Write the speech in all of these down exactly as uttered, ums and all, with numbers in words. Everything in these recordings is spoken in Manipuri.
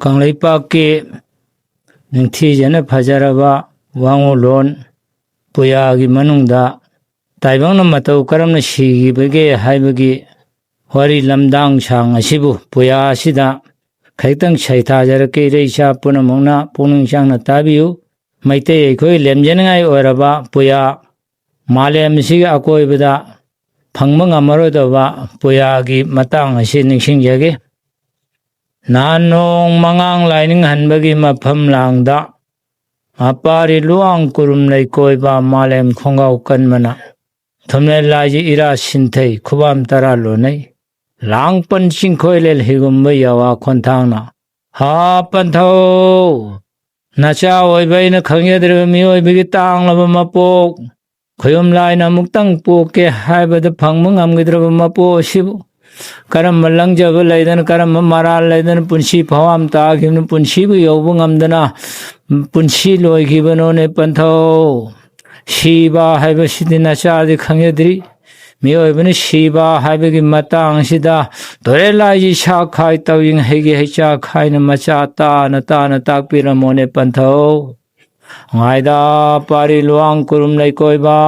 ꯀꯪꯂꯩꯄꯥꯛꯀꯤ ꯅꯤꯡꯊꯤꯖꯅ ꯐꯖꯔꯕ ꯋꯥꯉꯨꯂꯣꯟ ꯄꯨꯌꯥꯒꯤ ꯃꯅꯨꯡꯗ ꯇꯥꯏꯕꯪꯅ ꯃꯇꯧ ꯀꯔꯝꯅ ꯁꯤꯈꯤꯕꯒꯦ ꯍꯥꯏꯕꯒꯤ ꯋꯥꯔꯤ ꯂꯝꯗꯥꯡ ꯁꯥꯡ ꯑꯁꯤꯕꯨ ꯄꯨꯌꯥ ꯑꯁꯤꯗ ꯈꯖꯤꯛꯇꯪ ꯁꯩꯊꯥꯖꯔꯛꯀꯦ꯫ ꯏꯔꯩ ꯏꯆꯥ ꯄꯨꯝꯅꯃꯛꯅ ꯄꯨꯛꯅꯤꯡ ꯆꯪꯅ ꯇꯥꯕꯤꯌꯨ꯫ ꯃꯩꯇꯩ ꯑꯩꯈꯣꯏ ꯂꯦꯝꯖꯅꯤꯡꯉꯥꯏ ꯑꯣꯏꯔꯕ ꯄꯨꯌꯥ, ꯃꯥꯂꯦꯝ ꯑꯁꯤꯒꯤ ꯑꯀꯣꯏꯕꯗ ꯐꯪꯕ ꯉꯝꯃꯔꯣꯏꯗꯕ ꯄꯨꯌꯥꯒꯤ ꯃꯇꯥꯡ ꯑꯁꯤ ꯅꯤꯡꯁꯤꯡꯖꯒꯦ꯫ ꯅꯍꯥꯟ ꯅꯣꯡ ꯃꯉꯥꯡ ꯂꯥꯏꯅꯤꯡꯍꯟꯕꯒꯤ ꯃꯐꯝ ꯂꯥꯡꯗ ꯃꯄꯥꯔꯤ ꯂꯨꯋꯥꯡ ꯀꯨꯔꯨꯝ ꯂꯩꯀꯣꯏꯕ ꯃꯥꯂꯦꯝ ꯈꯣꯡꯒꯥꯎ ꯀꯟꯕꯅ ꯊꯨꯝꯂꯦꯟ ꯂꯥꯏꯖꯤ ꯏꯔꯥ ꯁꯤꯟꯊꯩ ꯈꯨꯕꯥꯝ ꯇꯔꯥ ꯂꯣꯟꯅꯩ ꯂꯥꯡꯄꯟ ꯆꯤꯡꯈꯣꯏꯂꯦꯜ ꯍꯤꯒꯨꯝꯕ ꯌꯥꯋꯥ ꯈꯣꯟꯊꯥꯡꯅ ꯍꯥ ꯄꯟꯊꯧ ꯅꯆꯥ ꯑꯣꯏꯕ ꯑꯩꯅ ꯈꯪꯖꯗ꯭ꯔꯤꯕ ꯃꯤꯑꯣꯏꯕꯒꯤ ꯇꯥꯡꯂꯕ ꯃꯄꯣꯛ ꯈꯨꯌꯨꯝ ꯂꯥꯏꯅ ꯑꯃꯨꯛꯇꯪ ꯄꯣꯛꯀꯦ ꯍꯥꯏꯕꯗ ꯐꯪꯕ ꯉꯝꯈꯤꯗ꯭ꯔꯕ ꯃꯄꯣꯛ ꯑꯁꯤꯕꯨ ꯀꯔꯝꯕ ꯂꯪꯖꯕ ꯂꯩꯗꯅ, ꯀꯔꯝꯕ ꯃꯔꯥꯜ ꯂꯩꯗꯅ ꯄꯨꯟꯁꯤ ꯐꯥꯎꯍꯥꯝ ꯇꯥꯈꯤꯕꯅ ꯄꯨꯟꯁꯤꯕꯨ ꯌꯧꯕ ꯉꯝꯗꯅ ꯄꯨꯟꯁꯤ ꯂꯣꯏꯈꯤꯕꯅꯣꯅꯦ ꯄꯟꯊꯧ? ꯁꯤꯕ ꯍꯥꯏꯕꯁꯤꯗꯤ ꯅꯆꯥꯗꯤ ꯈꯪꯖꯗ꯭ꯔꯤ꯫ ꯃꯤꯑꯣꯏꯕꯅ ꯁꯤꯕ ꯍꯥꯏꯕꯒꯤ ꯃꯇꯥꯡꯁꯤꯗ ꯇꯣꯔꯦꯂꯥꯏꯒꯤ ꯁꯥꯈꯥꯏ ꯇꯧꯏꯉꯩꯒꯤ ꯍꯩꯆꯥꯛ ꯍꯥꯏꯅ ꯃꯆꯥ ꯇꯥꯅ ꯇꯥꯅ ꯇꯥꯛꯄꯤꯔꯝꯃꯣꯅꯦ ꯄꯟꯊꯧ꯫ ꯉꯥꯏꯗ ꯄꯥꯔꯤ ꯂꯨꯋꯥꯡ ꯀꯨꯔꯨꯝ ꯂꯩꯀꯣꯏꯕ,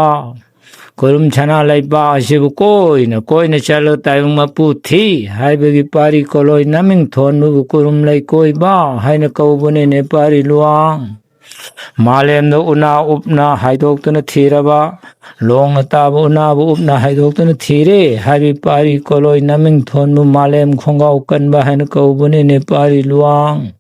ꯀꯨꯔꯨꯝ ꯁꯅꯥ ꯂꯩꯕꯥꯛ ꯑꯁꯤꯕꯨ ꯀꯣꯏꯅ ꯀꯣꯏꯅ ꯆꯠꯂ ꯇꯥꯏꯕꯪ ꯃꯄꯨ ꯊꯤ ꯍꯥꯏꯕꯒꯤ ꯄꯥꯔꯤ ꯀꯣꯂꯣꯏ ꯅꯃꯤꯡ ꯊꯣꯟꯕꯕꯨ ꯀꯨꯔꯨꯝ ꯂꯩꯀꯣꯏꯕ ꯍꯥꯏꯅ ꯀꯧꯕꯅꯤꯅꯦ ꯄꯥꯔꯤ ꯂꯨꯋꯥꯡ꯫ ꯃꯥꯂꯦꯝꯗ ꯎꯅꯥ ꯎꯞꯅ ꯍꯥꯏꯗꯣꯛꯇꯨꯅ ꯊꯤꯔꯕ, ꯂꯣꯡꯅ ꯇꯥꯕ ꯎꯅꯥꯕꯨ ꯎꯞꯅ ꯍꯥꯏꯗꯣꯛꯇꯨꯅ ꯊꯤꯔꯦ ꯍꯥꯏꯕꯤ ꯄꯥꯔꯤ ꯀꯣꯂꯣꯏ ꯅꯃꯤꯡ ꯊꯣꯟꯕ ꯃꯥꯂꯦꯝ ꯈꯣꯡꯒꯥꯎ ꯀꯟꯕ ꯍꯥꯏꯅ ꯀꯧꯕꯅꯤꯅꯦ ꯄꯥꯔꯤ ꯂꯨꯋꯥꯡ꯫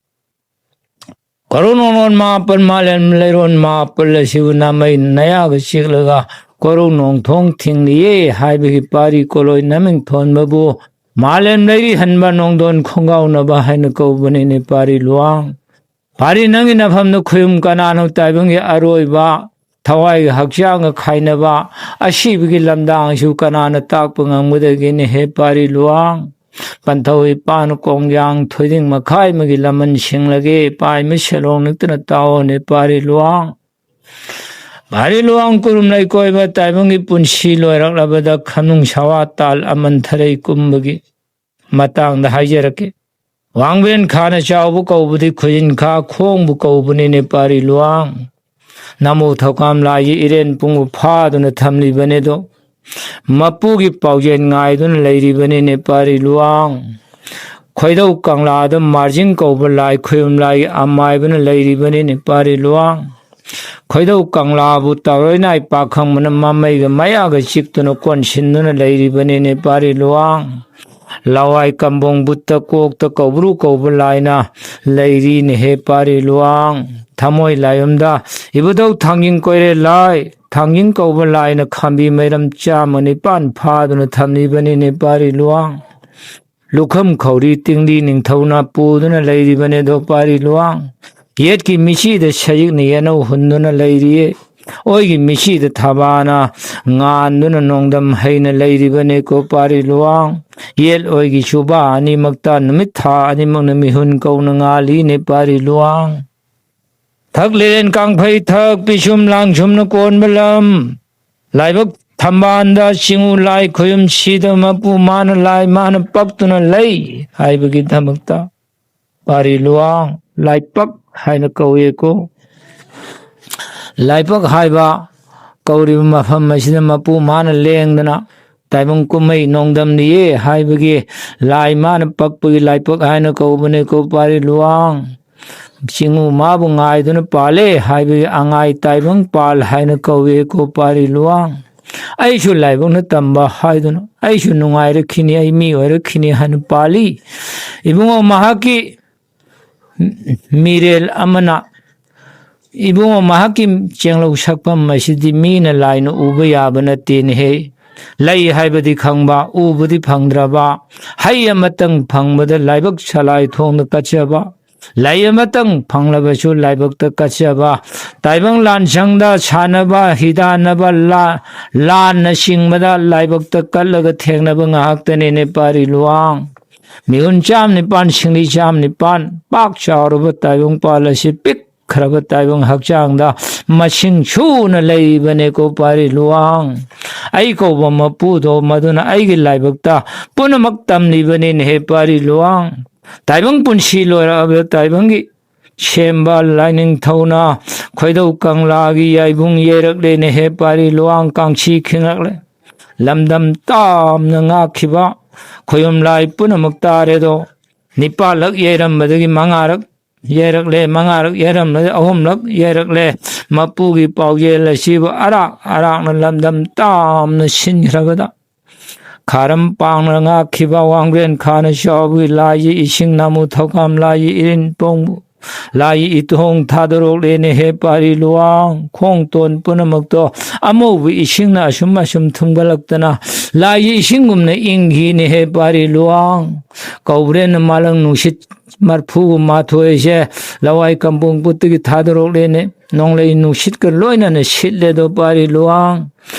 ꯀꯣꯔꯧ ꯅꯣꯡꯂꯣꯟ ꯃꯥꯄꯜ ꯃꯥꯂꯦꯝ ꯂꯩꯔꯣꯟ ꯃꯥꯄꯜ ꯑꯁꯤꯕꯨ ꯅꯥꯃꯩ ꯅꯌꯥꯒ ꯆꯤꯛꯂꯒ ꯀꯣꯔꯧ ꯅꯣꯡꯊꯣꯡ ꯊꯤꯡꯂꯤꯌꯦ ꯍꯥꯏꯕꯒꯤ ꯄꯥꯔꯤ ꯀꯣꯂꯣꯏ ꯅꯃꯤꯡ ꯊꯣꯟꯕꯕꯨ ꯃꯥꯂꯦꯝ ꯂꯩꯔꯤ ꯍꯟꯕ ꯅꯣꯡꯗꯣꯟ ꯈꯣꯡꯒꯥꯎꯅꯕ ꯍꯥꯏꯅ ꯀꯧꯕꯅꯤꯅꯦ ꯄꯥꯔꯤ ꯂꯨꯋꯥꯡ꯫ ꯄꯥꯔꯤ ꯅꯪꯒꯤ ꯅꯐꯝꯗ ꯈꯨꯌꯨꯝ ꯀꯅꯥꯅꯣ ꯇꯥꯏꯕꯪꯒꯤ ꯑꯔꯣꯏꯕ ꯊꯋꯥꯏꯒ ꯍꯛꯆꯥꯡꯒ ꯈꯥꯏꯅꯕ ꯑꯁꯤꯕꯒꯤ ꯂꯝꯗꯥꯡꯁꯨ ꯀꯅꯥꯅ ꯇꯥꯛꯄ ꯉꯝꯒꯗꯒꯦꯅꯦ ꯍꯦ ꯄꯥꯔꯤ ꯂꯨꯋꯥꯡ? ꯄꯟꯊꯧ ꯏꯄꯥꯅ ꯀꯣꯡꯖꯥꯡ ꯊꯣꯏꯗꯤꯡ ꯃꯈꯥꯏ ꯑꯃꯒꯤ ꯂꯃꯟ ꯁꯤꯡꯂꯒꯦ ꯄꯥꯏꯃ ꯁꯦꯂꯣꯡ ꯅꯤꯛꯇꯅ ꯇꯥꯎꯑꯣꯅꯦ ꯄꯥꯔꯤ ꯂꯨꯋꯥꯡ꯫ ꯄꯥꯔꯤ ꯂꯨꯋꯥꯡ ꯀꯨꯔꯨꯝ ꯂꯩꯀꯣꯏꯕ ꯇꯥꯏꯕꯪꯒꯤ ꯄꯨꯟꯁꯤ ꯂꯣꯏꯔꯛꯂꯕꯗ ꯈꯝꯅꯨꯡ ꯁꯋꯥ ꯇꯥꯜ ꯑꯃꯟ ꯊꯔꯩ ꯀꯨꯝꯕꯒꯤ ꯃꯇꯥꯡꯗ ꯍꯥꯏꯖꯔꯛꯀꯦ꯫ ꯋꯥꯡꯕꯦꯟ ꯈꯥꯅ ꯆꯥꯎꯕ ꯀꯧꯕꯗꯤ ꯈꯨꯖꯤꯟ ꯈꯥ ꯈꯣꯡꯕꯨ ꯀꯧꯕꯅꯤꯅꯦ ꯄꯥꯔꯤ ꯂꯨꯋꯥꯡ꯫ ꯅꯃꯣ ꯊꯧꯀꯥꯝ ꯂꯥꯏꯒꯤ ꯏꯔꯦꯟ ꯄꯨꯡꯕꯨ ꯐꯥꯗꯨꯅ ꯊꯝꯂꯤꯕꯅꯦꯗꯣ꯫ ꯃꯄꯨꯒꯤ ꯄꯥꯎꯖꯦꯜ ꯉꯥꯏꯗꯨꯅ ꯂꯩꯔꯤꯕꯅꯤꯅꯦ ꯄꯥꯔꯤ ꯂꯨꯋꯥꯡ꯫ ꯈꯣꯏꯗꯧ ꯀꯪꯂꯥꯗ ꯃꯥꯔꯖꯤꯡ ꯀꯧꯕ ꯂꯥꯏ ꯈꯨꯌꯨꯝ ꯂꯥꯏꯒꯤ ꯑꯃꯥꯏꯕꯅ ꯂꯩꯔꯤꯕꯅꯤꯅꯦ ꯄꯥꯔꯤ ꯂꯨꯋꯥꯡ꯫ ꯈꯣꯏꯗꯧ ꯀꯪꯂꯥꯕꯨ ꯇꯧꯔꯣꯏ ꯅꯥꯏ ꯄꯥꯈꯪꯕꯅ ꯃꯃꯩꯒ ꯃꯌꯥꯒ ꯆꯤꯛꯇꯨꯅ ꯀꯣꯟꯁꯤꯟꯗꯨꯅ ꯂꯩꯔꯤꯕꯅꯤꯅꯦ ꯄꯥꯔꯤ ꯂꯨꯋꯥꯡ꯫ ꯂꯋꯥꯏ ꯀꯝꯕꯣꯡ ꯕꯨꯠꯇ ꯀꯣꯛꯇ ꯀꯧꯕ꯭ꯔꯨ ꯀꯧꯕ ꯂꯥꯏꯅ ꯂꯩꯔꯤꯅꯦꯍꯦ ꯄꯥꯔꯤ ꯂꯨꯋꯥꯡ꯫ ꯊꯃꯣꯏ ꯂꯥꯏꯌꯨꯝꯗ ꯏꯕꯨꯙꯧ ꯊꯥꯡꯖꯤꯡ ꯀꯣꯏꯔꯦ ꯂꯥꯏ, ꯊꯥꯡꯖꯤꯡ ꯀꯧꯕ ꯂꯥꯏꯅ ꯈꯥꯝꯕꯤ ꯃꯩꯔꯝ ꯆꯥꯝꯃ ꯅꯤꯄꯥꯟ ꯐꯥꯗꯨꯅ ꯊꯝꯂꯤꯕꯅꯤꯅꯦ ꯄꯥꯔꯤ ꯂꯨꯋꯥꯡ꯫ ꯂꯨꯈꯝ ꯈꯧꯔꯤ ꯇꯤꯡꯂꯤ ꯅꯤꯡꯊꯧꯅ ꯄꯨꯗꯨꯅ ꯂꯩꯔꯤꯕꯅꯦꯗꯣ ꯄꯥꯔꯤ ꯂꯨꯋꯥꯡ꯫ ꯌꯦꯠꯀꯤ ꯃꯤꯆꯤꯗ ꯁꯖꯤꯛꯅ ꯌꯦꯅꯧ ꯍꯨꯟꯗꯨꯅ ꯂꯩꯔꯤꯌꯦ꯫ ꯑꯣꯏꯒꯤ ꯃꯤꯆꯤꯗ ꯊꯕꯥꯅ ꯉꯥꯟꯗꯨꯅ ꯅꯣꯡꯗꯝ ꯍꯩꯅ ꯂꯩꯔꯤꯕꯅꯦꯀꯣ ꯄꯥꯔꯤ ꯂꯨꯋꯥꯡ꯫ ꯌꯦꯠ ꯑꯣꯏꯒꯤ ꯆꯨꯕꯥ ꯑꯅꯤꯃꯛꯇ ꯅꯨꯃꯤꯠ ꯊꯥ ꯑꯅꯤꯃꯛꯅ ꯃꯤꯍꯨꯟ ꯀꯧꯅ ꯉꯥꯜꯂꯤꯅꯦ ꯄꯥꯔꯤ ꯂꯨꯋꯥꯡ꯫ ꯊꯛ ꯂꯤꯔꯦꯟ ꯀꯥꯡꯐꯩ ꯊꯛ ꯄꯤꯁꯨꯝ ꯂꯥꯡꯁꯨꯝꯅ ꯀꯣꯟꯕ ꯂꯝ꯫ ꯂꯥꯏꯕꯛ ꯊꯝꯕꯥꯜꯗ ꯆꯤꯡꯉꯨ ꯂꯥꯏ ꯈꯨꯌꯨꯝ ꯁꯤꯗ ꯃꯄꯨ ꯃꯥꯅ ꯂꯥꯏ ꯃꯥꯅ ꯄꯛꯇꯨꯅ ꯂꯩ ꯍꯥꯏꯕꯒꯤꯗꯃꯛꯇ ꯄꯥꯔꯤ ꯂꯨꯋꯥꯡ ꯂꯥꯏꯄꯛ ꯍꯥꯏꯅ ꯀꯧꯏꯀꯣ꯫ ꯂꯥꯏꯄꯛ ꯍꯥꯏꯕ ꯀꯧꯔꯤꯕ ꯃꯐꯝ ꯑꯁꯤꯗ ꯃꯄꯨ ꯃꯥꯅ ꯂꯦꯡꯗꯅ ꯇꯥꯏꯕꯪ ꯀꯨꯝꯍꯩ ꯅꯣꯡꯗꯝꯂꯤꯌꯦ ꯍꯥꯏꯕꯒꯤ ꯂꯥꯏ ꯃꯥꯅ ꯄꯛꯄꯒꯤ ꯂꯥꯏꯄꯛ ꯍꯥꯏꯅ ꯀꯧꯕꯅꯦꯀꯣ ꯄꯥꯔꯤ ꯂꯨꯋꯥꯡ꯫ ꯆꯤꯡꯉꯨ ꯃꯥꯕꯨ ꯉꯥꯏꯗꯨꯅ ꯄꯥꯜꯂꯦ ꯍꯥꯏꯕꯒꯤ ꯑꯉꯥꯏ ꯇꯥꯏꯕꯪ ꯄꯥꯜ ꯍꯥꯏꯅ ꯀꯧꯏꯀꯣ ꯄꯥꯔꯤ ꯂꯨꯋꯥꯡ꯫ ꯑꯩꯁꯨ ꯂꯥꯏꯕꯛꯅ ꯇꯝꯕ ꯍꯥꯏꯗꯨꯅ ꯑꯩꯁꯨ ꯅꯨꯡꯉꯥꯏꯔꯛꯈꯤꯅꯤ, ꯑꯩ ꯃꯤ ꯑꯣꯏꯔꯛꯈꯤꯅꯤ ꯍꯥꯏꯅ ꯄꯥꯜꯂꯤ꯫ ꯏꯕꯨꯡꯉꯣ ꯃꯍꯥꯛꯀꯤ ꯃꯤꯔꯦꯜ ꯑꯃꯅ ꯏꯕꯨꯡꯉꯣ ꯃꯍꯥꯛꯀꯤ ꯆꯦꯡꯂꯧ ꯁꯛꯐꯝ ꯑꯁꯤꯗꯤ ꯃꯤꯅ ꯂꯥꯏꯅ ꯎꯕ ꯌꯥꯕ ꯅꯠꯇꯦꯅꯦꯍꯦ꯫ ꯂꯩ ꯍꯥꯏꯕꯗꯤ ꯈꯪꯕ, ꯎꯕꯗꯤ ꯐꯪꯗ꯭ꯔꯕ, ꯍꯩ ꯑꯃꯇꯪ ꯐꯪꯕꯗ ꯂꯥꯏꯕꯛ ꯁꯂꯥꯏ ꯊꯣꯡꯗ ꯀꯠꯆꯕ, ꯂꯩ ꯑꯃꯇꯪ ꯐꯪꯂꯕꯁꯨ ꯂꯥꯏꯕꯛꯇ ꯀꯠꯆꯕ, ꯇꯥꯏꯕꯪ ꯂꯥꯟꯁꯪꯗ ꯁꯥꯟꯅꯕ, ꯍꯤꯗꯥꯟꯅꯕ, ꯂꯥ-, ꯂꯥꯟꯅ ꯆꯤꯡꯕꯗ ꯂꯥꯏꯕꯛꯇ ꯀꯠꯂꯒ ꯊꯦꯡꯅꯕ ꯉꯥꯏꯍꯥꯛꯇꯅꯤꯅꯦ ꯄꯥꯔꯤ ꯂꯨꯋꯥꯡ꯫ ꯃꯤꯍꯨꯟ ꯆꯥꯝ ꯅꯤꯄꯥꯟ, ꯁꯤꯡꯂꯤ ꯆꯥꯝ ꯅꯤꯄꯥꯟ, ꯄꯥꯛ ꯆꯥꯎꯔꯕ ꯇꯥꯏꯕꯪ ꯄꯥꯜ ꯑꯁꯤ ꯄꯤꯛꯈ꯭ꯔꯕ ꯇꯥꯏꯕꯪ ꯍꯛꯆꯥꯡꯗ ꯃꯁꯤꯡ ꯁꯨꯅ ꯂꯩꯔꯤꯕꯅꯦꯀꯣ ꯄꯥꯔꯤ ꯂꯨꯋꯥꯡ꯫ ꯑꯩ ꯀꯧꯕ ꯃꯄꯨꯗꯣ ꯃꯗꯨꯅ ꯑꯩꯒꯤ ꯂꯥꯏꯕꯛꯇ ꯄꯨꯝꯅꯃꯛ ꯇꯝꯂꯤꯕꯅꯤꯅꯦꯍꯦ ꯄꯥꯔꯤ ꯂꯨꯋꯥꯡ꯫ ꯇꯥꯏꯕꯪ ꯄꯨꯟꯁꯤ ꯂꯣꯏꯔꯛꯑꯕꯗ ꯇꯥꯏꯕꯪꯒꯤ ꯁꯦꯝꯕ ꯂꯥꯏꯅꯤꯡꯊꯧꯅ ꯈꯣꯏꯗꯧ ꯀꯪꯂꯥꯒꯤ ꯌꯥꯏꯕꯨꯡ ꯌꯩꯔꯛꯂꯦꯅꯦ ꯍꯦ ꯄꯥꯔꯤ ꯂꯨꯋꯥꯡ, ꯀꯥꯡꯁꯤ ꯈꯤꯡꯉꯛꯂꯦ꯫ ꯂꯝꯗꯝ ꯇꯥꯝꯅ ꯉꯥꯛꯈꯤꯕ ꯈꯣꯌꯨꯝ ꯂꯥꯏ ꯄꯨꯝꯅꯃꯛ ꯇꯥꯔꯦꯗꯣ꯫ ꯅꯤꯄꯥꯜꯂꯛ ꯌꯩꯔꯝꯕꯗꯒꯤ ꯃꯉꯥꯔꯛ ꯌꯩꯔꯛꯂꯦ, ꯃꯉꯥꯔꯛ ꯌꯩꯔꯝꯕꯗꯒꯤ ꯑꯍꯨꯝꯂꯛ ꯌꯩꯔꯛꯂꯦ꯫ ꯃꯄꯨꯒꯤ ꯄꯥꯎꯖꯦꯜ ꯑꯁꯤꯕꯨ ꯑꯔꯥꯛ ꯑꯔꯥꯛꯅ ꯂꯝꯗꯝ ꯇꯥꯝꯅ ꯁꯤꯟꯈ꯭ꯔꯕꯗ, ꯈꯥꯔꯝ ꯄꯥꯡꯅ ꯉꯥꯛꯈꯤꯕ ꯋꯥꯡꯕ꯭ꯔꯦꯟ ꯈꯥꯅ ꯆꯥꯎꯕꯒꯤ ꯂꯥꯏꯒꯤ ꯏꯁꯤꯡ ꯅꯥꯃꯨ ꯊꯧꯀꯥꯝ ꯂꯥꯏꯒꯤ ꯏꯔꯤꯟ ꯄꯣꯡꯕꯨ ꯂꯥꯏꯒꯤ ꯏꯇꯣꯡ ꯊꯥꯗꯣꯔꯛꯂꯦꯅꯦ ꯍꯦ ꯄꯥꯔꯤ ꯂꯨꯋꯥꯡ꯫ ꯈꯣꯡꯇꯣꯟ ꯄꯨꯝꯅꯃꯛꯇꯣ ꯑꯃꯧꯕ ꯏꯁꯤꯡꯅ ꯑꯁꯨꯝ ꯑꯁꯨꯝ ꯊꯨꯝꯒꯠꯂꯛꯇꯅ ꯂꯥꯏꯒꯤ ꯏꯁꯤꯡꯒꯨꯝꯅ ꯏꯪꯈꯤꯅꯦ ꯍꯦ ꯄꯥꯔꯤ ꯂꯨꯋꯥꯡ꯫ ꯀꯧꯕ꯭ꯔꯦꯟꯅ ꯃꯥꯂꯪ ꯅꯨꯡꯁꯤꯠ ꯃꯔꯐꯨꯒ ꯃꯥꯊꯣꯏꯁꯦ ꯂꯋꯥꯏ ꯀꯝꯄꯣꯡꯄꯨꯠꯇꯒꯤ ꯊꯥꯗꯣꯔꯛꯂꯦꯅꯦ꯫ ꯅꯣꯡꯂꯩ ꯅꯨꯡꯁꯤꯠꯀ ꯂꯣꯏꯅꯅ ꯁꯤꯠꯂꯦꯗꯣ ꯄꯥꯔꯤ ꯂꯨꯋꯥꯡ꯫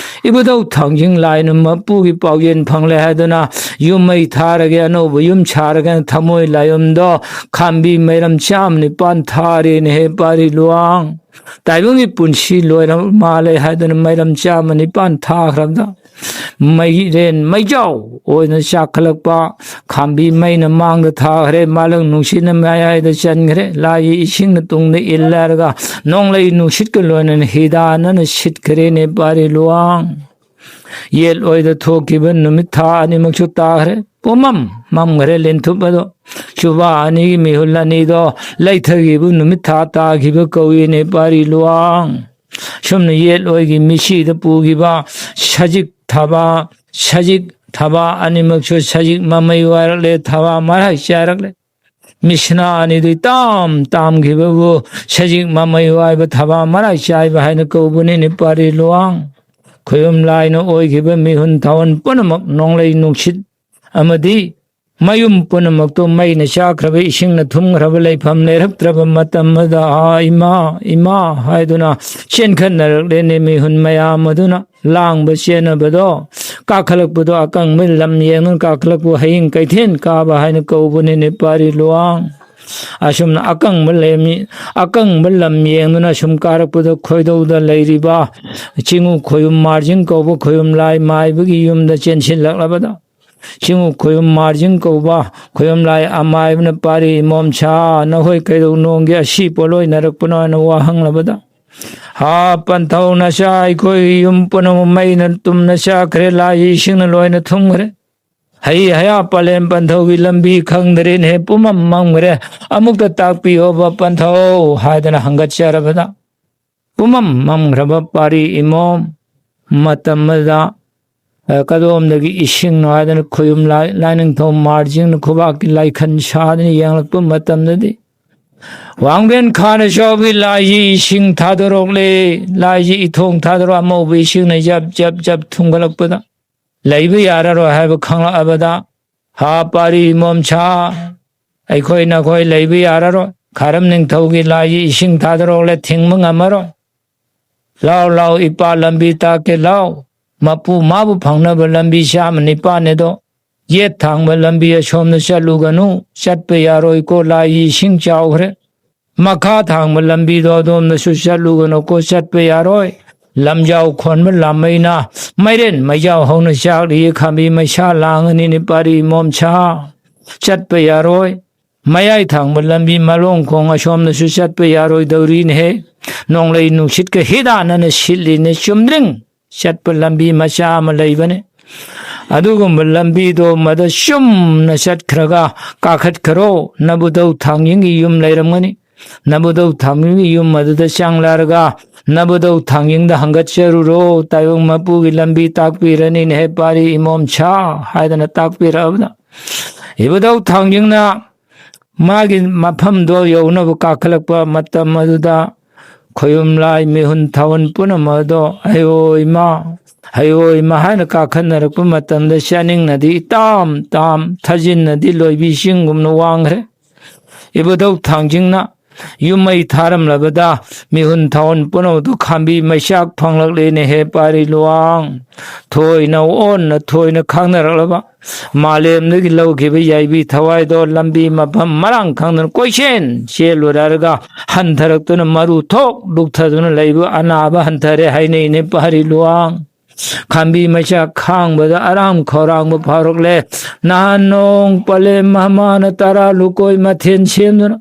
ꯏꯕꯨꯙꯧ ꯊꯥꯡꯖꯤꯡ ꯂꯥꯏꯅ ꯃꯄꯨꯒꯤ ꯄꯥꯎꯖꯦꯜ ꯐꯪꯂꯦ ꯍꯥꯏꯗꯨꯅ ꯌꯨꯝ ꯃꯩ ꯊꯥꯔꯒꯦ, ꯑꯅꯧꯕ ꯌꯨꯝ ꯁꯥꯔꯒꯦꯅ ꯊꯃꯣꯏ ꯂꯥꯏꯌꯨꯝꯗꯣ ꯈꯥꯝꯕꯤ ꯃꯩꯔꯝ ꯆꯥꯝꯃ ꯅꯤꯄꯥꯟ ꯊꯥꯔꯦꯅꯦ ꯍꯦ ꯄꯥꯔꯤ ꯂꯨꯋꯥꯡ꯫ ꯇꯥꯏꯕꯪꯒꯤ ꯄꯨꯟꯁꯤ ꯂꯣꯏꯔ ꯃꯥꯜꯂꯦ ꯍꯥꯏꯗꯨꯅ ꯃꯩꯔꯝ ꯆꯥꯝꯃ ꯅꯤꯄꯥꯟ ꯊꯥꯈ꯭ꯔꯕꯗ ꯃꯩꯔꯦꯟ ꯃꯩꯖꯥꯎ ꯑꯣꯏꯅ ꯆꯥꯛꯈꯠꯂꯛꯄ ꯈꯥꯝꯕꯤ ꯃꯩꯅ ꯃꯥꯡꯗ ꯊꯥꯈ꯭ꯔꯦ, ꯃꯥꯂꯪ ꯅꯨꯡꯁꯤꯠꯅ ꯃꯌꯥꯏꯗ ꯆꯟꯈ꯭ꯔꯦ, ꯂꯥꯏꯒꯤ ꯏꯁꯤꯡꯅ ꯇꯨꯡꯗ ꯏꯜꯂꯦ ꯍꯥꯏꯔꯒ ꯅꯣꯡꯂꯩ ꯅꯨꯡꯁꯤꯠꯀ ꯂꯣꯏꯅꯅ ꯍꯤꯗꯥꯟꯅꯅ ꯁꯤꯠꯈ꯭ꯔꯦꯅꯦ ꯄꯥꯔꯤ ꯂꯨꯋꯥꯡ꯫ ꯌꯦꯠ ꯑꯣꯏꯗ ꯊꯣꯛꯈꯤꯕ ꯅꯨꯃꯤꯠ ꯊꯥ ꯑꯅꯤꯃꯛꯁꯨ ꯇꯥꯈ꯭ꯔꯦ꯫ ꯄꯨꯝꯃꯝ ꯃꯝꯈ꯭ꯔꯦ ꯂꯦꯟꯊꯨꯞ ꯑꯗꯣ꯫ ꯆꯨꯕꯥ ꯑꯅꯤꯒꯤ ꯃꯤꯍꯨꯜ ꯑꯅꯤꯗꯣ ꯂꯩꯊꯈꯤꯕ ꯅꯨꯃꯤꯠ ꯊꯥ ꯇꯥꯈꯤꯕ ꯀꯧꯏꯅꯦ ꯄꯥꯔꯤ ꯂꯨꯋꯥꯡ꯫ ꯁꯨꯝꯅ ꯌꯦꯠ ꯑꯣꯏꯒꯤ ꯃꯤꯁꯤꯗ ꯄꯨꯈꯤꯕ ꯁꯖꯤꯛ ꯊꯕꯥ, ꯁꯖꯤꯛ ꯊꯕꯥ ꯑꯅꯤꯃꯛꯁꯨ ꯁꯖꯤꯛ ꯃꯃꯩ ꯋꯥꯏꯔꯛꯂꯦ, ꯊꯕꯥ ꯃꯔꯥꯏ ꯆꯥꯏꯔꯛꯂꯦ꯫ ꯃꯤꯁꯅꯥ ꯑꯅꯤꯗꯨ ꯇꯥꯝ ꯇꯥꯝꯈꯤꯕꯕꯨ ꯁꯖꯤꯛ ꯃꯃꯩ ꯋꯥꯏꯕ ꯊꯕꯥ ꯃꯔꯥꯏ ꯆꯥꯏꯕ ꯍꯥꯏꯅ ꯀꯧꯕꯅꯤꯅꯦ ꯄꯥꯔꯤ ꯂꯨꯋꯥꯡ꯫ ꯈꯣꯌꯨꯝ ꯂꯥꯏꯅ ꯑꯣꯏꯈꯤꯕ ꯃꯤꯍꯨꯟ ꯊꯥꯋꯟ ꯄꯨꯝꯅꯃꯛ ꯅꯣꯡꯂꯩ ꯅꯨꯡꯁꯤꯠ ꯑꯃꯗꯤ ꯃꯌꯨꯝ ꯄꯨꯝꯅꯃꯛꯇꯨ ꯃꯩꯅ ꯆꯥꯛꯈ꯭ꯔꯕ, ꯏꯁꯤꯡꯅ ꯊꯨꯝꯈ꯭ꯔꯕ, ꯂꯩꯐꯝ ꯂꯩꯔꯛꯇ꯭ꯔꯕ ꯃꯇꯝ ꯑꯗꯨꯗ, "ꯑꯥ, ꯏꯃꯥ, ꯏꯃꯥ" ꯍꯥꯏꯗꯨꯅ ꯆꯦꯟꯈꯠꯅꯔꯛꯂꯦꯅꯦ ꯃꯤꯍꯨꯟ ꯃꯌꯥꯝ ꯑꯗꯨꯅ꯫ ꯂꯥꯡꯕ ꯆꯦꯟꯅꯕꯗꯣ ꯀꯥꯈꯠꯂꯛꯄꯗꯣ ꯑꯀꯪꯕ ꯂꯝ ꯌꯦꯡꯗꯨꯅ ꯀꯥꯈꯠꯂꯛꯄ ꯍꯌꯤꯡ ꯀꯩꯊꯦꯜ ꯀꯥꯕ ꯍꯥꯏꯅ ꯀꯧꯕꯅꯤꯅꯦ ꯄꯥꯔꯤ ꯂꯨꯋꯥꯡ꯫ ꯑꯁꯨꯝꯅ ꯑꯀꯪꯕ ꯂꯩꯔꯝꯃꯤ, ꯑꯀꯪꯕ ꯂꯝ ꯌꯦꯡꯗꯨꯅ ꯁꯨꯝ ꯀꯥꯔꯛꯄꯗ ꯈꯣꯏꯗꯧꯗ ꯂꯩꯔꯤꯕ ꯆꯤꯡꯉꯨ ꯈꯣꯌꯨꯝ ꯃꯥꯔꯖꯤꯡ ꯀꯧꯕ ꯈꯣꯌꯨꯝ ꯂꯥꯏ ꯃꯥꯏꯕꯒꯤ ꯌꯨꯝꯗ ꯆꯦꯟꯁꯤꯜꯂꯛꯂꯕꯗ ꯆꯤꯡꯉꯨ ꯈꯣꯌꯨꯝ ꯃꯥꯔꯖꯤꯡ ꯀꯧꯕ ꯈꯣꯌꯨꯝ ꯂꯥꯏ ꯑꯃꯥꯏꯕꯅ ꯄꯥꯔꯤ ꯏꯃꯣꯝꯁꯥ ꯅꯈꯣꯏ ꯀꯩꯗꯧꯅꯣꯡꯒꯤ ꯑꯁꯤ ꯄꯣꯠꯂꯣꯏꯅꯔꯛꯄꯅꯣ ꯍꯥꯏꯅ ꯋꯥ ꯍꯪꯂꯕꯗ, "ꯍꯥ ꯄꯟꯊꯧ ꯅꯆꯥ, ꯑꯩꯈꯣꯏ ꯌꯨꯝ ꯄꯨꯝꯅꯃꯛ ꯃꯩꯅ ꯇꯨꯝꯅ ꯆꯥꯈ꯭ꯔꯦ, ꯂꯥꯏ ꯏꯁꯤꯡꯅ ꯂꯣꯏꯅ ꯊꯨꯝꯈ꯭ꯔꯦ꯫ ꯍꯩ ꯍꯌꯥ ꯄꯂꯦꯟ ꯄꯟꯊꯧꯒꯤ ꯂꯝꯕꯤ ꯈꯪꯗ꯭ꯔꯦꯅꯦꯍꯦ, ꯄꯨꯝꯃꯝ ꯃꯝꯈ꯭ꯔꯦ꯫ ꯑꯃꯨꯛꯇ ꯇꯥꯛꯄꯤꯌꯣꯕ ꯄꯟꯊꯧ" ꯍꯥꯏꯗꯅ ꯍꯪꯒꯠꯆꯔꯕꯗ, ꯄꯨꯝꯃꯝ ꯃꯝꯈ꯭ꯔꯕ ꯄꯥꯔꯤ ꯏꯃꯣꯝ ꯃꯇꯝ ꯑꯗꯨꯗ, ꯑ, ꯀꯗꯣꯝꯗꯒꯤ ꯏꯁꯤꯡꯅꯣ ꯍꯥꯏꯗꯅ ꯈꯣꯌꯨꯝ ꯂꯥꯏ-, ꯂꯥꯏꯅꯤꯡꯊꯧ ꯃꯥꯔꯖꯤꯡꯅ ꯈꯨꯕꯥꯛꯀꯤ ꯂꯥꯏꯈꯟ ꯁꯥꯗꯅ ꯌꯦꯡꯂꯛꯄ ꯃꯇꯝꯗꯗꯤ, ꯋꯥꯡꯕꯦꯟ ꯈꯥꯅ ꯆꯥꯎꯕꯤ ꯂꯥꯏꯁꯤ ꯏꯁꯤꯡ ꯊꯥꯗꯣꯔꯛꯂꯦ, ꯂꯥꯏꯁꯤ ꯏꯊꯣꯡ ꯊꯥꯗꯣꯔꯛ ꯑꯃꯧꯕ ꯏꯁꯤꯡꯅ ꯖꯞ ꯖꯞ ꯖꯞ ꯊꯨꯝꯒꯠꯂꯛꯄꯗ, ꯂꯩꯕ ꯌꯥꯔꯔꯣꯏ ꯍꯥꯏꯕ ꯈꯪꯂꯛꯑꯕꯗ, "ꯍꯥ ꯄꯥꯔꯤ ꯏꯃꯣꯝꯁꯥ, ꯑꯩꯈꯣꯏ ꯅꯈꯣꯏ ꯂꯩꯕ ꯌꯥꯔꯔꯣꯏ꯫ ꯈꯥꯔꯝ ꯅꯤꯡꯊꯧꯒꯤ ꯂꯥꯏꯁꯤ ꯏꯁꯤꯡ ꯊꯥꯗꯣꯔꯛꯂꯦ, ꯊꯤꯡꯕ ꯉꯝꯃꯔꯣꯏ꯫ ꯂꯥꯎ, ꯂꯥꯎ, ꯏꯄꯥ ꯂꯝꯕꯤ ꯇꯥꯛꯀꯦ, ꯂꯥꯎ꯫ ꯃꯄꯨ ꯃꯥꯕꯨ ꯐꯪꯅꯕ ꯂꯝꯕꯤ ꯆꯥꯝꯃ ꯅꯤꯄꯥꯟꯅꯦꯗꯣ꯫ ꯌꯦꯠ ꯊꯥꯡꯕ ꯂꯝꯕꯤ ꯑꯁꯣꯝꯗ ꯆꯠꯂꯨꯒꯅꯨ, ꯆꯠꯄ ꯌꯥꯔꯣꯏꯀꯣ, ꯂꯥꯏꯒꯤ ꯏꯁꯤꯡ ꯆꯥꯎꯈ꯭ꯔꯦ꯫ ꯃꯈꯥ ꯊꯥꯡꯕ ꯂꯝꯕꯤꯗꯣ ꯑꯗꯣꯝꯗꯁꯨ ꯆꯠꯂꯨꯒꯅꯨꯀꯣ, ꯆꯠꯄ ꯌꯥꯔꯣꯏ꯫ ꯂꯝꯖꯥꯎ ꯈꯣꯟꯕ ꯂꯥꯃꯩꯅ ꯃꯩꯔꯦꯟ ꯃꯩꯖꯥꯎ ꯍꯧꯅ ꯆꯥꯛꯂꯤ, ꯈꯥꯝꯕꯤ ꯃꯩꯁꯥ ꯂꯥꯡꯉꯅꯤꯅꯦ ꯄꯥꯔꯤ ꯏꯃꯣꯝꯁꯥ꯫ ꯆꯠꯄ ꯌꯥꯔꯣꯏ꯫ ꯃꯌꯥꯏ ꯊꯥꯡꯕ ꯂꯝꯕꯤ ꯃꯂꯣꯡꯈꯣꯡ ꯑꯁꯣꯝꯗꯁꯨ ꯆꯠꯄ ꯌꯥꯔꯣꯏꯗꯧꯔꯤꯅꯦꯍꯦ꯫ ꯅꯣꯡꯂꯩ ꯅꯨꯡꯁꯤꯠꯀ ꯍꯤꯗꯥꯟꯅꯅ ꯁꯤꯠꯂꯤꯅꯦ, ꯆꯨꯝꯗ꯭ꯔꯤꯡ ꯆꯠꯄ ꯂꯝꯕꯤ ꯃꯆꯥ ꯑꯃ ꯂꯩꯕꯅꯦ꯫ ꯑꯗꯨꯒꯨꯝꯕ ꯂꯝꯕꯤꯗꯣ ꯃꯗ ꯆꯨꯝꯅ ꯆꯠꯈ꯭ꯔꯒ ꯀꯥꯈꯠꯈ꯭ꯔꯣ, ꯅꯕꯨꯙꯧ ꯊꯥꯡꯖꯤꯡꯒꯤ ꯌꯨꯝ ꯂꯩꯔꯝꯒꯅꯤ꯫ ꯅꯕꯨꯙꯧ ꯊꯥꯡꯖꯤꯡꯒꯤ ꯌꯨꯝ ꯑꯗꯨꯗ ꯆꯪꯂꯔꯒ ꯅꯕꯨꯙꯧ ꯊꯥꯡꯖꯤꯡꯗ ꯍꯪꯒꯠꯆꯔꯨꯔꯣ, ꯇꯥꯏꯕꯪ ꯃꯄꯨꯒꯤ ꯂꯝꯕꯤ ꯇꯥꯛꯄꯤꯔꯅꯤꯅꯦꯍꯦ ꯄꯥꯔꯤ ꯏꯃꯣꯝꯁꯥ" ꯍꯥꯏꯗꯅ ꯇꯥꯛꯄꯤꯔꯛꯑꯕꯗ, ꯏꯕꯨꯙꯧ ꯊꯥꯡꯖꯤꯡꯅ ꯃꯥꯒꯤ ꯃꯐꯝꯗꯣ ꯌꯧꯅꯕ ꯀꯥꯈꯠꯂꯛꯄ ꯃꯇꯝ ꯑꯗꯨꯗ, ꯈꯣꯌꯨꯝ ꯂꯥꯏ ꯃꯤꯍꯨꯟ ꯊꯥꯍꯨꯟ ꯄꯨꯝꯅꯃꯛ ꯑꯗꯣ, "ꯑꯌꯣ ꯏꯃꯥ, ꯑꯌꯣ ꯏꯃꯥ" ꯍꯥꯏꯅ ꯀꯥꯈꯠꯅꯔꯛꯄ ꯃꯇꯝꯗ, ꯆꯥꯅꯤꯡꯅꯗꯤ ꯏꯇꯥꯝ ꯇꯥꯝ, ꯊꯥꯖꯤꯟꯅꯗꯤ ꯂꯣꯏꯕꯤ ꯆꯤꯡꯒꯨꯝꯅ ꯋꯥꯡꯈ꯭ꯔꯦ꯫ ꯏꯕꯨꯙꯧ ꯊꯥꯡꯖꯤꯡꯅ ꯌꯨꯝ ꯃꯩ ꯊꯥꯔꯝꯂꯕꯗ, ꯃꯤꯍꯨꯟ ꯊꯥꯍꯨꯟ ꯄꯨꯝꯅꯃꯛꯇꯨ ꯈꯥꯝꯕꯤ ꯃꯩꯆꯥꯛ ꯐꯪꯂꯛꯂꯦꯅꯦꯍꯦ ꯄꯥꯔꯤ ꯂꯨꯋꯥꯡ꯫ ꯊꯣꯏꯅ ꯑꯣꯟꯅ ꯊꯣꯏꯅ ꯈꯪꯅꯔꯛꯂꯕ ꯃꯥꯂꯦꯝꯗꯒꯤ ꯂꯧꯈꯤꯕ ꯌꯥꯏꯕꯤ ꯊꯋꯥꯏꯗꯣ ꯂꯝꯕꯤ ꯃꯐꯝ ꯃꯔꯥꯡ ꯈꯪꯗꯅ ꯀꯣꯏꯆꯦꯟ ꯆꯦꯜꯂꯨꯔꯦ ꯍꯥꯏꯔꯒ ꯍꯟꯊꯔꯛꯇꯨꯅ ꯃꯔꯨ ꯊꯣꯛ ꯂꯨꯛꯊꯗꯨꯅ ꯂꯩꯕ ꯑꯅꯥꯕ ꯍꯟꯊꯔꯦ ꯍꯥꯏꯅꯩꯅꯦ ꯄꯥꯔꯤ ꯂꯨꯋꯥꯡ꯫ ꯈꯥꯝꯕꯤ ꯃꯩꯆꯥꯛ ꯈꯥꯡꯕꯗ ꯑꯔꯥꯝ ꯈꯧꯔꯥꯡꯕ ꯐꯥꯎꯔꯛꯂꯦ꯫ ꯅꯍꯥꯟ ꯅꯣꯡ ꯄꯂꯦꯝ ꯃꯃꯥꯅ ꯇꯔꯥ ꯂꯨꯀꯣꯏ ꯃꯊꯦꯜ ꯁꯦꯝꯗꯨꯅ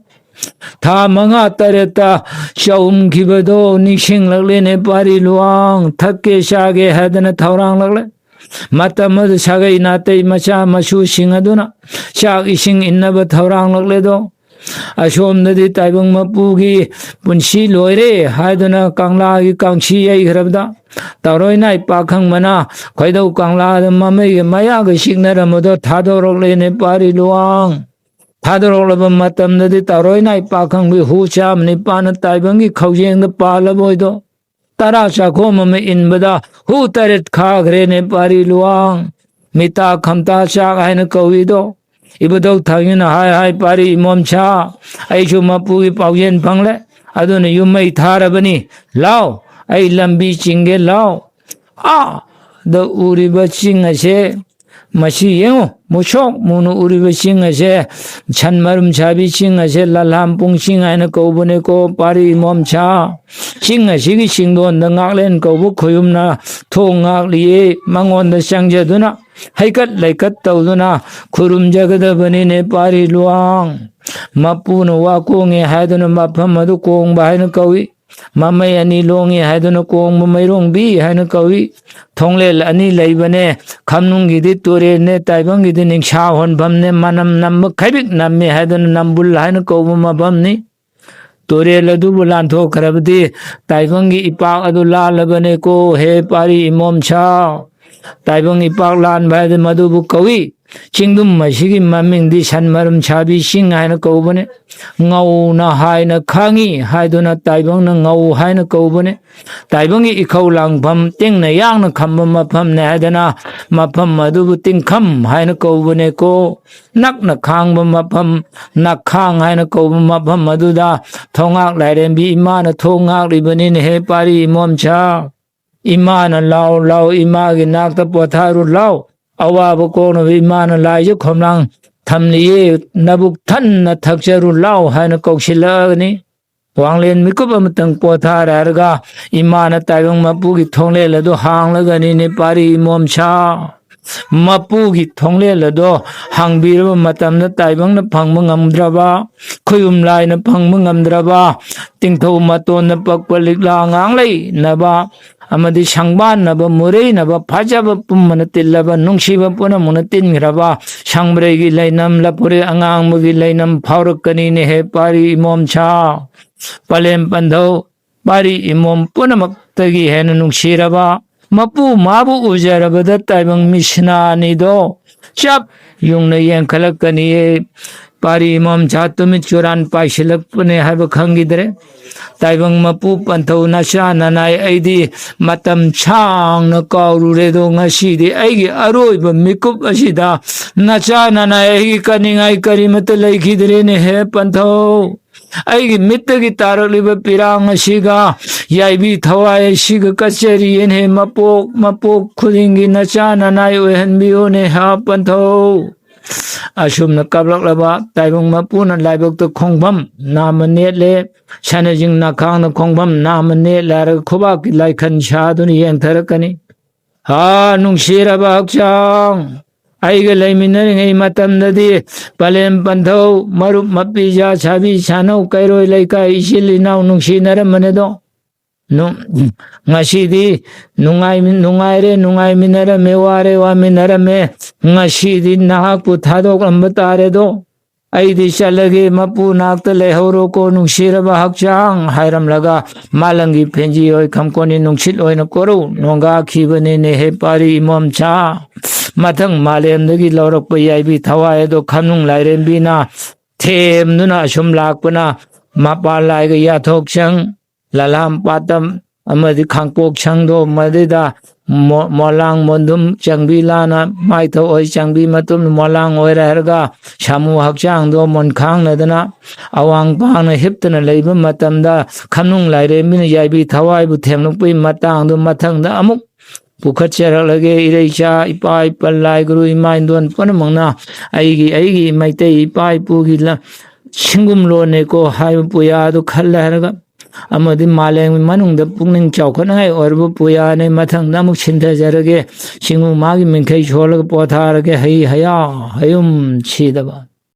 ꯊꯥ ꯃꯉꯥ ꯇꯔꯦꯠꯇ ꯆꯥꯎꯝꯈꯤꯕꯗꯣ ꯅꯤꯡꯁꯤꯡꯂꯛꯂꯦꯅꯦ ꯄꯥꯔꯤ ꯂꯨꯋꯥꯡ꯫ ꯊꯛꯀꯦ ꯆꯥꯒꯦ ꯍꯥꯏꯗꯅ ꯊꯧꯔꯥꯡꯂꯛꯂꯦ꯫ ꯃꯇꯝ ꯑꯗꯨ ꯁꯥꯒꯩ ꯅꯥꯇꯩ ꯃꯆꯥ ꯃꯁꯨꯁꯤꯡ ꯑꯗꯨꯅ ꯆꯥꯛ ꯏꯁꯤꯡ ꯏꯟꯅꯕ ꯊꯧꯔꯥꯡꯂꯛꯂꯦꯗꯣ꯫ ꯑꯁꯣꯝꯗꯗꯤ ꯇꯥꯏꯕꯪ ꯃꯄꯨꯒꯤ ꯄꯨꯟꯁꯤ ꯂꯣꯏꯔꯦ ꯍꯥꯏꯗꯨꯅ ꯀꯪꯂꯥꯒꯤ ꯀꯥꯡꯁꯤ ꯌꯩꯈ꯭ꯔꯕꯗ ꯇꯧꯔꯣꯏ ꯅꯥꯏ ꯄꯥꯈꯪꯕꯅ ꯈꯣꯏꯗꯧ ꯀꯪꯂꯥꯗ ꯃꯃꯩꯒ ꯃꯌꯥꯒ ꯆꯤꯛꯅꯔꯝꯕꯗꯣ ꯊꯥꯗꯣꯔꯛꯂꯦꯅꯦ ꯄꯥꯔꯤ ꯂꯨꯋꯥꯡ꯫ ꯊꯥꯗꯣꯔꯛꯂꯕ ꯃꯇꯝꯗꯗꯤ ꯇꯧꯔꯣꯏ ꯅꯥꯏ ꯄꯥꯈꯪꯕꯤ ꯍꯨ ꯆꯥꯝ ꯅꯤꯄꯥꯅ ꯇꯥꯏꯕꯪꯒꯤ ꯈꯧꯖꯦꯡꯗ ꯄꯥꯜꯂꯕꯣꯏꯗꯣ꯫ ꯇꯔꯥ ꯆꯥꯛꯈꯣꯝ ꯑꯃ ꯏꯟꯕꯗ ꯍꯨ ꯇꯔꯦꯠ ꯈꯥꯈ꯭ꯔꯦꯅꯦ ꯄꯥꯔꯤ ꯂꯨꯋꯥꯡ꯫ ꯃꯤꯇꯥ ꯈꯝꯇꯥ ꯆꯥꯛ ꯍꯥꯏꯅ ꯀꯧꯏꯗꯣ꯫ ꯏꯕꯨꯙꯧ ꯊꯥꯡꯖꯅ ꯍꯥꯏ ꯍꯥꯏ ꯄꯥꯔꯤ ꯏꯃꯣꯝꯁꯥ, ꯑꯩꯁꯨ ꯃꯄꯨꯒꯤ ꯄꯥꯎꯖꯦꯜ ꯐꯪꯂꯦ, ꯑꯗꯨꯅ ꯌꯨꯝ ꯃꯩ ꯊꯥꯔꯕꯅꯤ꯫ ꯂꯥꯎ, ꯑꯩ ꯂꯝꯕꯤ ꯆꯤꯡꯒꯦ ꯂꯥꯎ꯫ ꯑꯥꯗ ꯎꯔꯤꯕ ꯆꯤꯡ ꯑꯁꯦ, ꯃꯁꯤ ꯌꯦꯡꯉꯨ, ꯃꯨꯁꯣꯛ ꯃꯨꯅ ꯎꯔꯤꯕ ꯆꯤꯡ ꯑꯁꯦ, ꯁꯟ ꯃꯔꯨꯝ ꯁꯥꯕꯤ ꯆꯤꯡ ꯑꯁꯦ ꯂꯜꯍꯥꯝꯄꯨꯡ ꯆꯤꯡ ꯍꯥꯏꯅ ꯀꯧꯕꯅꯦꯀꯣ ꯄꯥꯔꯤ ꯏꯃꯣꯝꯁꯥ꯫ ꯆꯤꯡ ꯑꯁꯤꯒꯤ ꯆꯤꯡꯗꯣꯟꯗ ꯉꯥꯛꯂꯦꯟ ꯀꯧꯕ ꯈꯣꯌꯨꯝꯅ ꯊꯣꯡ ꯉꯥꯛꯂꯤꯌꯦ꯫ ꯃꯉꯣꯟꯗ ꯆꯪꯖꯗꯨꯅ ꯍꯩꯀꯠ ꯂꯩꯀꯠ ꯇꯧꯗꯨꯅ ꯈꯨꯔꯨꯝꯖꯒꯗꯕꯅꯤꯅꯦ ꯄꯥꯔꯤ ꯂꯨꯋꯥꯡ꯫ ꯃꯄꯨꯅ ꯋꯥ ꯀꯣꯡꯉꯦ ꯍꯥꯏꯗꯨꯅ ꯃꯐꯝ ꯑꯗꯨ ꯀꯣꯡꯕ ꯍꯥꯏꯅ ꯀꯧꯏ꯫ ꯃꯃꯩ ꯑꯅꯤ ꯂꯣꯡꯉꯦ ꯍꯥꯏꯗꯨꯅ ꯀꯣꯡꯕ ꯃꯩꯔꯣꯡꯕꯤ ꯍꯥꯏꯅ ꯀꯧꯏ꯫ ꯊꯣꯡꯂꯦꯜ ꯑꯅꯤ ꯂꯩꯕꯅꯦ꯫ ꯈꯝꯅꯨꯡꯒꯤꯗꯤ ꯇꯨꯔꯦꯜꯅꯦ, ꯇꯥꯏꯕꯪꯒꯤꯗꯤ ꯅꯤꯡꯁꯥ ꯍꯣꯟꯐꯝꯅꯦ꯫ ꯃꯅꯝ ꯅꯝꯕ ꯈꯩꯕꯤꯛ ꯅꯝꯃꯦ ꯍꯥꯏꯗꯨꯅ ꯅꯝꯕꯨꯜ ꯍꯥꯏꯅ ꯀꯧꯕ ꯃꯐꯝꯅꯤ꯫ ꯇꯨꯔꯦꯜ ꯑꯗꯨꯕꯨ ꯂꯥꯟꯊꯣꯛꯈ꯭ꯔꯕꯗꯤ ꯇꯥꯏꯕꯪꯒꯤ ꯏꯄꯥꯛ ꯑꯗꯨ ꯂꯥꯜꯂꯕꯅꯦꯀꯣ ꯍꯦ ꯄꯥꯔꯤ ꯏꯃꯣꯝꯁꯥ꯫ ꯇꯥꯏꯕꯪ ꯏꯄꯥꯛ ꯂꯥꯟꯕ ꯍꯥꯏꯗꯤ ꯃꯗꯨꯕꯨ ꯀꯧꯏ꯫ ꯆꯤꯡꯗꯨꯝ ꯑꯁꯤꯒꯤ ꯃꯃꯤꯡꯗꯤ ꯁꯟ ꯃꯔꯨꯝ ꯁꯥꯕꯤ ꯆꯤꯡ ꯍꯥꯏꯅ ꯀꯧꯕꯅꯤ꯫ ꯉꯧꯅ ꯍꯥꯏꯅ ꯈꯥꯡꯉꯤ ꯍꯥꯏꯗꯨꯅ ꯇꯥꯏꯕꯪꯅ ꯉꯧ ꯍꯥꯏꯅ ꯀꯧꯕꯅꯤ꯫ ꯇꯥꯏꯕꯪꯒꯤ ꯏꯈꯧ ꯂꯥꯡꯐꯝ ꯇꯤꯡꯅ ꯌꯥꯡꯅ ꯈꯝꯕ ꯃꯐꯝꯅꯦ ꯍꯥꯏꯗꯅ ꯃꯐꯝ ꯑꯗꯨꯕꯨ ꯇꯤꯡꯈꯝ ꯍꯥꯏꯅ ꯀꯧꯕꯅꯦꯀꯣ꯫ ꯅꯛꯅ ꯈꯥꯡꯕ ꯃꯐꯝ, ꯅꯛꯈꯥꯡ ꯍꯥꯏꯅ ꯀꯧꯕ ꯃꯐꯝ ꯑꯗꯨꯗ ꯊꯣꯉꯥꯛ ꯂꯥꯏꯔꯦꯝꯕꯤ ꯏꯃꯥꯅ ꯊꯣꯡ ꯉꯥꯛꯂꯤꯕꯅꯤꯅꯦꯍꯦ ꯄꯥꯔꯤ ꯏꯃꯣꯝꯁꯥ꯫ ꯏꯃꯥꯅ ꯂꯥꯎ ꯂꯥꯎ ꯏꯃꯥꯒꯤ ꯅꯥꯛꯇ ꯄꯣꯊꯥꯔꯨ ꯂꯥꯎ꯫ ꯑꯋꯥꯕ ꯀꯣꯛꯅꯕ ꯏꯃꯥꯅ ꯂꯥꯏꯁꯨ ꯈꯣꯝꯂꯥꯡ ꯊꯝꯂꯤꯌꯦ꯫ ꯅꯕꯨꯛ ꯊꯟꯅ ꯊꯛꯆꯔꯨ ꯂꯥꯎ ꯍꯥꯏꯅ ꯀꯧꯁꯤꯜꯂꯛꯑꯒꯅꯤ꯫ ꯋꯥꯡꯂꯦꯟ ꯃꯤꯀꯨꯞ ꯑꯃꯇꯪ ꯄꯣꯊꯥꯔꯦ ꯍꯥꯏꯔꯒ ꯏꯃꯥꯅ ꯇꯥꯏꯕꯪ ꯃꯄꯨꯒꯤ ꯊꯣꯡꯂꯦꯜ ꯑꯗꯨ ꯍꯥꯡꯂꯒꯅꯤꯅꯦ ꯄꯥꯔꯤ ꯏꯃꯣꯝꯆꯥ꯫ ꯃꯄꯨꯒꯤ ꯊꯣꯡꯂꯦꯜ ꯑꯗꯣ ꯍꯥꯡꯕꯤꯔꯕ ꯃꯇꯝꯗ ꯇꯥꯏꯕꯪꯅ ꯐꯪꯕ ꯉꯝꯗ꯭ꯔꯕ, ꯈꯨꯌꯨꯝ ꯂꯥꯏꯅ ꯐꯪꯕ ꯉꯝꯗ꯭ꯔꯕ, ꯇꯤꯡꯊꯧ ꯃꯇꯣꯟꯗ ꯄꯛꯄ ꯂꯤꯛꯂꯥ ꯉꯥꯡ ꯂꯩꯅꯕ ꯑꯃꯗꯤ ꯁꯪꯕꯥꯟꯅꯕ ꯃꯨꯔꯩꯅꯕ ꯐꯖꯕ ꯄꯨꯝꯕꯅ ꯇꯤꯜꯂꯕ ꯅꯨꯡꯁꯤꯕ ꯄꯨꯝꯅꯃꯛꯅ ꯇꯤꯟꯈ꯭ꯔꯕ ꯁꯪꯕ꯭ꯔꯩꯒꯤ ꯂꯩꯅꯝ ꯂꯐꯨꯔꯦ ꯑꯉꯥꯡꯕꯒꯤ ꯂꯩꯅꯝ ꯐꯥꯎꯔꯛꯀꯅꯤꯅꯦ ꯍꯦ ꯄꯥꯔꯤ ꯏꯃꯣꯝꯆꯥ꯫ ꯄꯂꯦꯝ ꯄꯟꯊꯧ ꯄꯥꯔꯤ ꯏꯃꯣꯝ ꯄꯨꯝꯅꯃꯛꯇꯒꯤ ꯍꯦꯟꯅ ꯅꯨꯡꯁꯤꯔꯕ ꯃꯄꯨ ꯃꯥꯕꯨ ꯎꯖꯔꯕꯗ ꯇꯥꯏꯕꯪ ꯃꯤꯁꯅꯥ ꯑꯅꯤꯗꯣ ꯆꯞ ꯌꯨꯡꯅ ꯌꯦꯡꯈꯠꯂꯛꯀꯅꯤꯌꯦ꯫ ꯄꯥꯔꯤ ꯏꯃꯣꯝꯆꯥ ꯇꯨꯃꯤꯠ ꯆꯨꯔꯥꯟ ꯄꯥꯏꯁꯤꯜꯂꯛꯄꯅꯦ ꯍꯥꯏꯕ ꯈꯪꯈꯤꯗ꯭ꯔꯦ꯫ ꯇꯥꯏꯕꯪ ꯃꯄꯨ ꯄꯟꯊꯧ ꯅꯆꯥ ꯅꯅꯥꯏ ꯑꯩꯗꯤ ꯃꯇꯝ ꯁꯥꯡꯅ ꯀꯥꯎꯔꯨꯔꯦꯗꯣ ꯉꯁꯤꯗꯤ ꯑꯩꯒꯤ ꯑꯔꯣꯏꯕ ꯃꯤꯀꯨꯞ ꯑꯁꯤꯗ ꯅꯆꯥ ꯅꯅꯥꯏ ꯑꯩꯒꯤ ꯀꯅꯤꯡꯉꯥꯏ ꯀꯔꯤꯃꯠꯇ ꯂꯩꯈꯤꯗ꯭ꯔꯦꯅꯦ ꯍꯦ ꯄꯟꯊꯧ꯫ ꯑꯩꯒꯤ ꯃꯤꯠꯇꯒꯤ ꯇꯥꯔꯛꯂꯤꯕ ꯄꯤꯔꯥꯡ ꯑꯁꯤꯒ ꯌꯥꯏꯕꯤ ꯊꯋꯥꯏ ꯑꯁꯤꯒ ꯀꯠꯆꯔꯤꯌꯦꯅꯦ ꯃꯄꯣꯛ ꯃꯄꯣꯛ ꯈꯨꯗꯤꯡꯒꯤ ꯅꯆꯥ ꯅꯅꯥꯏ ꯑꯣꯏꯍꯟꯕꯤꯌꯣꯅꯦ ꯍꯥ ꯄꯟꯊꯧ꯫ ꯑꯁꯨꯝꯅ ꯀꯞꯂꯛꯂꯕ ꯇꯥꯏꯕꯪ ꯃꯄꯨꯅ ꯂꯥꯏꯕꯛꯇ ꯈꯣꯡꯐꯝ ꯅꯥꯝꯃ ꯅꯦꯠꯂꯦ꯫ ꯁꯅꯖꯤꯡ ꯅꯥꯈꯥꯡꯗ ꯈꯣꯡꯐꯝ ꯅꯥꯝꯃ ꯅꯦꯠꯂꯦ ꯍꯥꯏꯔꯒ ꯈꯨꯕꯥꯛꯀꯤ ꯂꯥꯏꯈꯟ ꯁꯥꯗꯨꯅ ꯌꯦꯡꯊꯔꯛꯀꯅꯤ꯫ ꯍꯥ ꯅꯨꯡꯁꯤꯔꯕ ꯍꯛꯆꯥꯡ, ꯑꯩꯒ ꯂꯩꯃꯤꯟꯅꯔꯤꯉꯩ ꯃꯇꯝꯗꯗꯤ ꯄꯂꯦꯝ ꯄꯟꯊꯧ, ꯃꯔꯨꯞ ꯃꯄꯤꯖꯥ ꯁꯥꯕꯤ ꯁꯥꯅꯧ ꯀꯩꯔꯣꯏ ꯂꯩꯀꯥꯏ ꯏꯆꯤꯜ ꯏꯅꯥꯎ ꯅꯨꯡꯁꯤꯅꯔꯝꯕꯅꯦꯗꯣ꯫ ꯅꯨ-, ꯉꯁꯤꯗꯤ ꯅꯨꯡꯉꯥꯏ-, ꯅꯨꯡꯉꯥꯏꯔꯦ ꯅꯨꯡꯉꯥꯏꯃꯤꯟꯅꯔꯝꯃꯦ, ꯋꯥꯔꯦ ꯋꯥꯃꯤꯟꯅꯔꯝꯃꯦ꯫ ꯉꯁꯤꯗꯤ ꯅꯍꯥꯛꯄꯨ ꯊꯥꯗꯣꯛꯂꯝꯕ ꯇꯥꯔꯦꯗꯣ꯫ ꯑꯩꯗꯤ ꯆꯠꯂꯒꯦ, ꯃꯄꯨ ꯅꯥꯛꯇ ꯂꯩꯍꯧꯔꯣꯀꯣ ꯅꯨꯡꯁꯤꯔꯕ ꯍꯛꯆꯥꯡ ꯍꯥꯏꯔꯝꯂꯒ ꯃꯥꯂꯪꯒꯤ ꯐꯦꯟꯖꯤ ꯍꯣꯏ ꯈꯝꯀꯣꯟꯅꯤ ꯅꯨꯡꯁꯤꯠ ꯑꯣꯏꯅ ꯀꯣꯔꯧ ꯅꯣꯡꯒꯥꯈꯤꯕꯅꯤꯅꯦ ꯍꯦ ꯄꯥꯔꯤ ꯏꯃꯣꯝꯆꯥ꯫ ꯃꯊꯪ ꯃꯥꯂꯦꯝꯗꯒꯤ ꯂꯧꯔꯛꯄ ꯌꯥꯏꯕꯤ ꯊꯋꯥꯏ ꯑꯗꯣ ꯈꯝꯅꯨꯡ ꯂꯥꯏꯔꯦꯝꯕꯤꯅ ꯊꯦꯝꯗꯨꯅ ꯑꯁꯨꯝ ꯂꯥꯛꯄꯅ ꯃꯄꯥꯟ ꯂꯥꯏꯒ ꯌꯥꯊꯣꯛ ꯁꯪ, ꯂꯂꯥꯝ ꯄꯥꯠꯇꯝ ꯑꯃꯗꯤ ꯈꯥꯡꯄꯣꯛ ꯁꯪꯗꯣ ꯃꯗꯨꯗ ꯃꯣ-, ꯃꯣꯂꯥꯡ ꯃꯣꯟꯗꯨꯝ ꯆꯪꯕꯤ ꯂꯥꯅ ꯃꯥꯏꯊꯧ ꯑꯣꯏ ꯆꯪꯕꯤ ꯃꯇꯨꯡ ꯃꯣꯂꯥꯡ ꯑꯣꯏꯔꯦ ꯍꯥꯏꯔꯒ ꯁꯥꯃꯨ ꯍꯛꯆꯥꯡꯗꯣ ꯃꯣꯟꯈꯥꯡꯅꯗꯅ ꯑꯋꯥꯡ ꯄꯥꯡꯅ ꯍꯤꯞꯇꯅ ꯂꯩꯕ ꯃꯇꯝꯗ ꯈꯝꯅꯨꯡ ꯂꯥꯏꯔꯦꯝꯕꯤꯅ ꯌꯥꯏꯕꯤ ꯊꯋꯥꯏꯕꯨ ꯊꯦꯝꯂꯛꯄꯒꯤ ꯃꯇꯥꯡꯗꯨ ꯃꯊꯪꯗ ꯑꯃꯨꯛ ꯄꯨꯈꯠꯆꯔꯛꯂꯒꯦ꯫ ꯏꯔꯩꯆꯥ, ꯏꯄꯥ ꯏꯄꯜ, ꯂꯥꯏ ꯒꯨꯔꯨ, ꯏꯃꯥ ꯏꯟꯗꯣꯟ ꯄꯨꯝꯅꯃꯛꯅ ꯑꯩꯒꯤ, ꯑꯩꯒꯤ ꯃꯩꯇꯩ ꯏꯄꯥ ꯏꯄꯨꯒꯤ ꯂ-, ꯁꯤꯡꯒꯨꯝ ꯂꯣꯟꯅꯤꯀꯣ ꯍꯥꯏꯕ ꯄꯨꯌꯥꯗꯨ ꯈꯜꯂꯦ ꯍꯥꯏꯔꯒ, ꯑꯃꯗꯤ ꯃꯥꯂꯦꯝꯒꯤ ꯃꯅꯨꯡꯗ ꯄꯨꯛꯅꯤꯡ ꯆꯥꯎꯈꯠꯅꯤꯡꯉꯥꯏ ꯑꯣꯏꯔꯕ ꯄꯨꯌꯥꯅꯤ, ꯃꯊꯪꯗ ꯑꯃꯨꯛ ꯁꯤꯟꯊꯖꯔꯒꯦ, ꯁꯤꯡꯒꯨꯝ ꯃꯥꯒꯤ ꯃꯤꯡꯈꯩ ꯁꯣꯜꯂꯒ ꯄꯣꯊꯥꯔꯒꯦ, ꯍꯩ ꯍꯌꯥ ꯍꯌꯨꯝ ꯁꯤꯗꯕ꯫